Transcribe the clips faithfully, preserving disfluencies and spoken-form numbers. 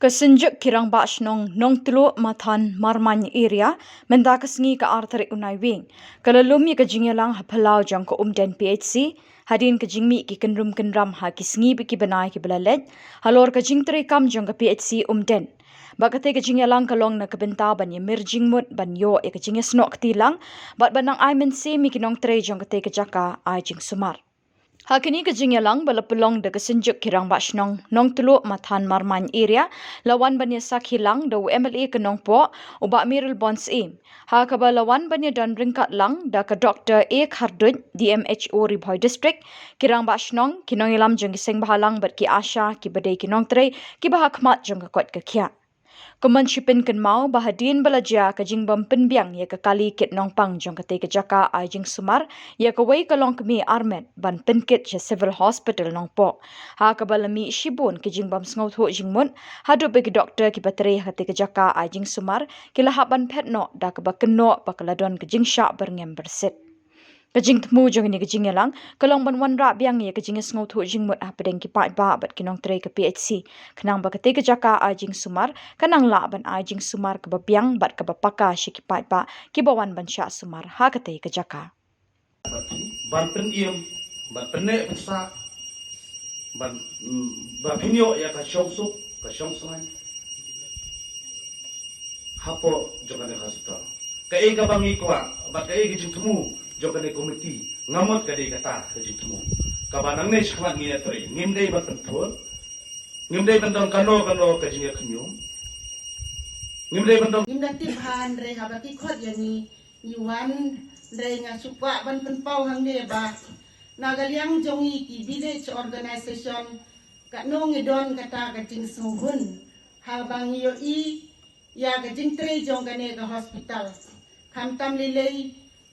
Ka Synjuk ki Rangbah Shnong Nongtluh Mathan Marmain Area, mynta ka sngi ka ar tarik u Naiwieng, ka la lum ïa ka jingïalang ha phyllaw jong ka Umden P H C, hadien ka jingmih ki kynrum kynram ha ki sngi bad ki bnai kiba la leit halor ka jingtrei kam jong ka P H C Umden. Bad katei ka jingïalang ka long na ka bynta ban ïa mir jingmut ban ïoh ïa ka jingïasnoh kti lang bad ban nang ai mynsiem ïa ki nongtrei jong katei ka jaka ai jingsumar. Ha kane ka jingïalang ba la pynlong da ka Synjuk ki Rangbah Shnong Nongtluh Mathan Marmain Area, la wan ban ïa sakhi lang da u M L A ka Nongpoh, u Bah Mayralborn Syiem. Ha kaba la wan ban ïa don ryngkat lang da ka Doktor A Kharduid, D M H O Ri Bhoi District, ki Rangbah Shnong, ki nongïalam jong ki Seng Bhalang bad ki ASHA kiba dei ki nongtrei kiba ha khmat jong ka koit ka khiah. Kumne shi pynkynmaw ba hadien ba la jia ka jingbym pynbiang ïa ka kali kit nongpang jong katei ka jaka ai jingsumar ïa kawei ka longkmie armet ban pynkit sha Civil Hospital Nongpoh, ha kaba la mih shibun ki jingbym sngewthuh jingmut haduh ba ki doktor kiba trei ha katei ka jaka ai jingsumar ki la hap ban phet noh da kaba kynnoh ba ka la don ka jingshah byrngem byrsit. Ka jingthmu jong kane ka jingïalang ka long ban wanrah biang ïa ka jingsngewthuh jingmut hapdeng ki paidbah bad ki nongtrei ka P H C, khnang ba katei ka jaka ai jingsumar ka nang lah ban ai jingsumar kaba biang bad kaba paka sha ki paidbah kiba wan ban shah sumar ha katei ka jaka. Ban pynim, ban pynneh pynsah, ban, mm, ban pynïoh ïa ka shongsuk, ka shongsngain hapoh jong kane ka hospital. Kaei kaba ngi kwah bad kaei ka jingthmu jong kane ka komiti, nga mut ka dei kata ka jingthmu kaba nangne shakhmat ngi ïatrei. Ngim dei ban pynthut, ngim dei ban don kano kano ka jingïakhñium, ngim dei ban don. Ngim da tip ha hynrei haba ki khot ïa ngi, ngi wan, hynrei nga shu kwah ban pynpaw hangne ba na ka liang jong ngi ki village organisation, katno ngi don kata ka jingsngewhun haba ngi ïohi ïa ka jingtrei jong kane ka hospital. Khamtam lei lei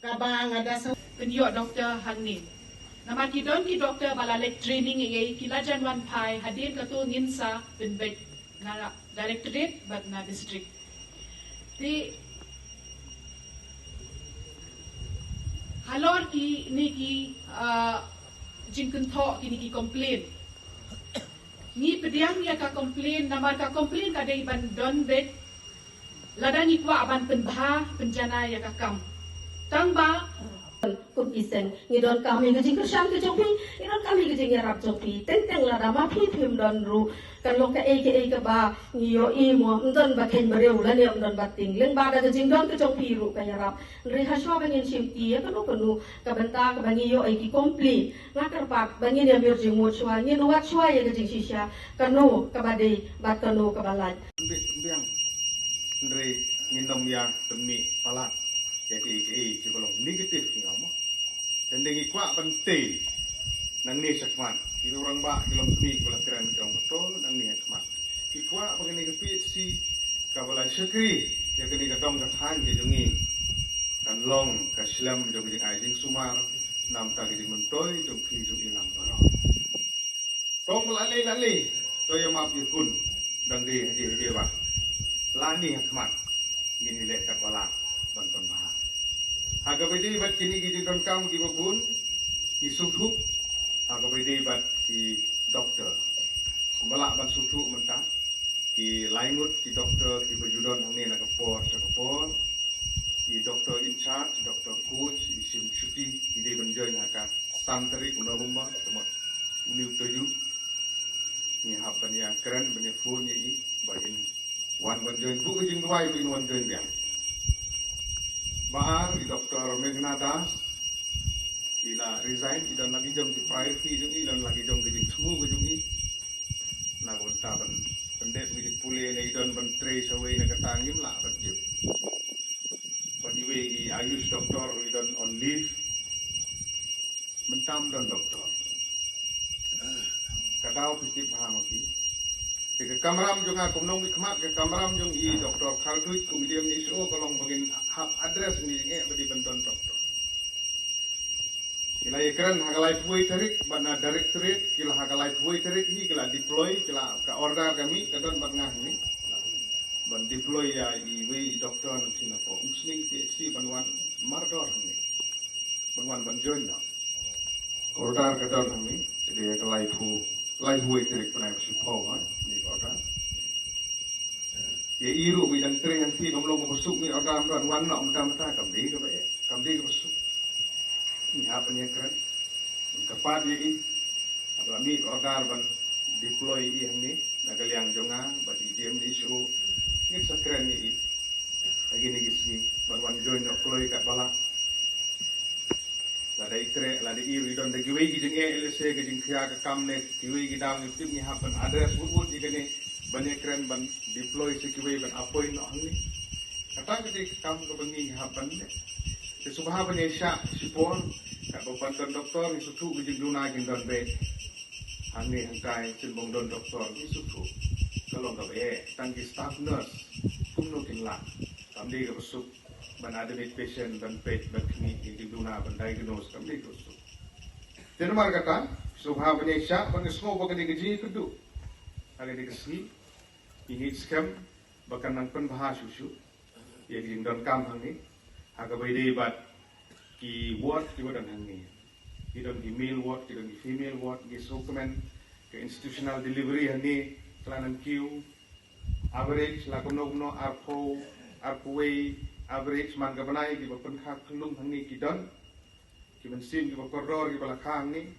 kaba nga da sngew pynïoh doktor hangne. Namar ki don ki doktor ba la leit training ïa ki, la jan wan phai hadien kato ngin sa pynbeit na directorate bad na district. Te halor kine ki, ah, jingkynthoh, kine ki complain, ngi pdiang ïa ka complain namar ka complain ka dei ban don beit lada ngi kwah ban pynbha pynjanai ïa ka kam. Tang ba kum ki seng ngi donkam ïa ka jingkyrshan ka jong phi, ngi donkam ïa ka jingïarap jong phi. Teng teng lada ma phi phim don ruh, kan long kaei kaei kaba ngi ïohi mo, ym don ba kheiñ briew lane ym don ba tieng, lyngba da ka jingdon ka jong phi ruh ka ïarap. Hynrei hashwa ba ngin shim ïa kano kano ka bynta kaba ngi ïoh ïa ki complain, nga kyrpad ba ngin ïa mir jingmut shwa, ngin wad shwa ïa ka jingshisha, kano kaba dei bad kano kaba lait. Pynbeit pynbiang, hynrei ngin ym ïa pynmih palat ïa kiei kiei kiba long negative, ngi ong mo. Tang dei ngi kwah ban tei nangne shakhmat, ki rangbah, ki longkmie kiba la kren, ki ong ba to nangne shakhmat. Ki kwah ba kane ka P H C kaba la shakri ïa kane ka dong ka thaiñ ka jong ngi kan long ka shlem jong ka jingai jingsumar na ka bynta ka jingmyntoi jong phi jong i lang baroh. Tang ba la lei la lei, to ïa map ïa kun, dang dei hadien hadien ba lane ha khmat ngin ïaleh katba lah ban pynbha. Ha kaba ïadei bad kine ki jingdonkam kiba bun, ki sngewthuh, ha kaba ïadei bad ki doktor. Kumba lah ban sngewthuh mynta, ki lai ngut ki doktor kiba ju don hangne na ka por sha ka por. I doktor in charge, doktor coach, i shim shuti, i dei ban join ha ka san tarik u November, ka mut une u taïew. Ngi hap ban ïa kren, ban ïa phone ïa i ba in wan ban join, buh ka jingduwai ba in wan join biang. Ba ar, i doktor Meghna Das i la resign, i don la ki jong ki priority jong i, i don la ki jong ki jingthmu ka jong i. Na ka bynta ban pyndep ka jingpule ne i don ban trei shawei, na kata ngim lah ban tip. Bad iwei i Ayush doctor i don on leave. Mynta ym don doktor. Ka daw phi tip bha ma phi. Te ka kamram jong nga kum nongmihkhmat, ka kamram jong i Doktor Kharduid kum i D M H O ka long ba ngin hap address, ngin ïa ngeit ba dei ban don doktor. Ki la ïakren ha ka laiphew wei tarik bad na directorate, ki la ha ka laiphew wei tarik hi ki la deploy, ki la, ka order ka mih, ka don bad nga hi. Ban deploy ïa iwei i doktor na Singapore. Umsning P H C ban wan mardor hangne. Ban wan ban join noh. Ka order ka don hangne, ka dei ka laiphew, laiphew wei tarik bnai ba shiphew ha, ne ka order. Ïa i ruh ba i dang trei hangtei, kam long kaba suk, mih order ban wan noh mynta mynta, kam dei kaba eh, kam dei kaba suk. Ngi hap ban ïakren, ban kyrpad ïa i. Haba la mih order ban deploy ïa i hangne na ka liang jong nga bad i D M D H O, ngin sa kren ïa i ha kine ki sngi ban wan join noh kloi katba lah. Lada i treh, lada i ruh i don da kiwei ki jingeh, lehse ka jingkhia ka kam ne kiwei ki daw, ngi tip ngi hap ban address wut wut ïa kane, ban ïakren ban deploy sa kiwei ban appoint noh hangne. Kata ka dei ka kam kaba ngi hap ban leh. Te sngewbha ban ïaishah shipor, katba pan don doktor ngi sngewthuh ka jingduna kin don beit. Hangne hangtai shen bym don doktor ngi sngewthuh. Ka long kaba eh, tang ki staff nurse kumno kin lah. Kam dei kaba suk ban admit patient, ban peit, ban khmih, ki jingduna ban diagnose, kam dei kaba suk. Te namar kata, sngewbha ban ïaishah, ban ïasngew ba ka dei ka jingïakynduh ha kane ka sngi. Ngi ngeit skhem ba kan nang pynbha shuh shuh ïa ka jingdonkam hangne, ha kaba ïadei bad ki ward kiba don hangne. Ki don ki male ward, ki don ki female ward, ngi sngewkmen ka institutional delivery hangne ka la nang kiew. Average la kumno kumno arphew, arphew wei average man ka bnai kiba pynkha khyllung hangne ki don. Ki mynsiem kiba kordor kiba la kha hangne.